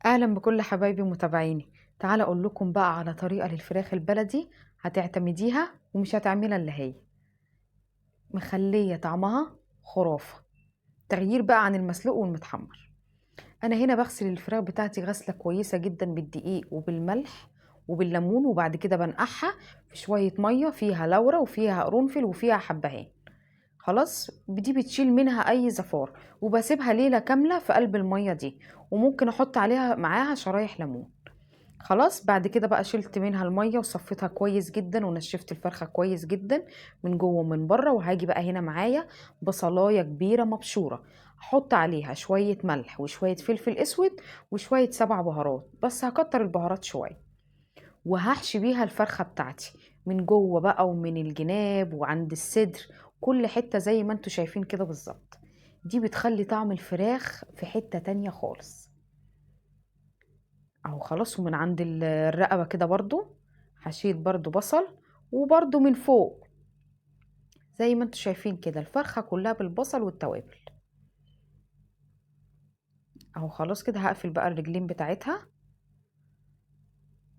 اهلا بكل حبايبي ومتابعيني. تعالى اقول لكم بقى على طريقه للفراخ البلدي هتعتمديها ومش هتعملها اللي هي مخليه طعمها خرافه، تغيير بقى عن المسلوق والمتحمر. انا هنا بغسل الفراخ بتاعتي غسله كويسة جدا بالدقيق وبالملح وبالليمون، وبعد كده بنقعها في شوية مية فيها لورا وفيها قرنفل وفيها حبهان. خلاص دي بتشيل منها اي زفار، وبسيبها ليلة كاملة في قلب المية دي، وممكن احط عليها معاها شرايح ليمون. خلاص بعد كده بقى شلت منها المية وصفيتها كويس جدا، ونشفت الفرخه كويس جدا من جوه ومن بره. وهاجي بقى هنا معايا بصلايه كبيرة مبشوره، هحط عليها شوية ملح وشوية فلفل اسود وشوية 7 بهارات، بس هكتر البهارات شوية، وهحشي بيها الفرخه بتاعتي من جوه بقى ومن الجناب وعند الصدر، كل حتة زي ما انتوا شايفين كده بالظبط. دي بتخلي طعم الفراخ في حتة تانية خالص اهو. خلاص ومن عند الرقبة كده برضو حشيت برضو بصل، وبرضو من فوق زي ما انتوا شايفين كده الفرخه كلها بالبصل والتوابل اهو. خلاص كده هقفل بقى الرجلين بتاعتها،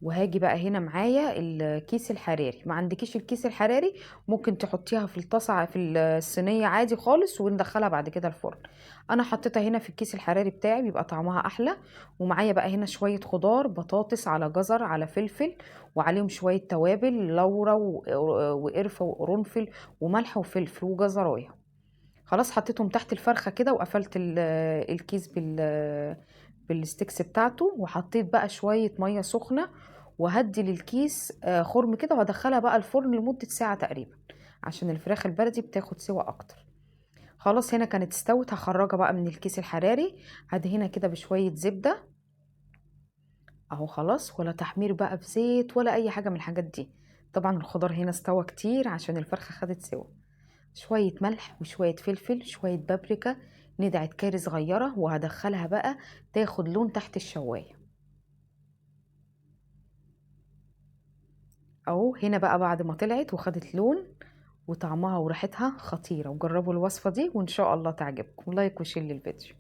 وهاجي بقى هنا معايا الكيس الحراري. ما عندكيش الكيس الحراري ممكن تحطيها في الطاسه في الصينية عادي خالص، وندخلها بعد كده الفرن. انا حطيتها هنا في الكيس الحراري بتاعي بيبقى طعمها احلى. ومعايا بقى هنا شوية خضار، بطاطس على جزر على فلفل، وعليهم شوية توابل لورا وقرفه وقرنفل وملح وفلفل وجزرايه. خلاص حطيتهم تحت الفرخه كده، وقفلت الكيس بالستيكس بتاعته، وحطيت بقى شوية مية سخنة، وهدي للكيس خرم كده، وهدخلها بقى الفرن لمدة ساعة تقريبا عشان الفراخ البلدي بتاخد سوا اكتر. خلاص هنا كانت استوت، هخرجها بقى من الكيس الحراري، هدهنها كده بشوية زبدة اهو. خلاص ولا تحمير بقى في زيت ولا اي حاجة من الحاجات دي. طبعا الخضار هنا استوى كتير عشان الفرخه خدت سوا. شوية ملح وشوية فلفل شوية بابريكا، ندعة كاري صغيرة، وهدخلها بقى تاخد لون تحت الشواية اهو. هنا بقى بعد ما طلعت وخدت لون وطعمها وريحتها خطيرة. وجربوا الوصفة دي وان شاء الله تعجبكم. like و share للفيديو.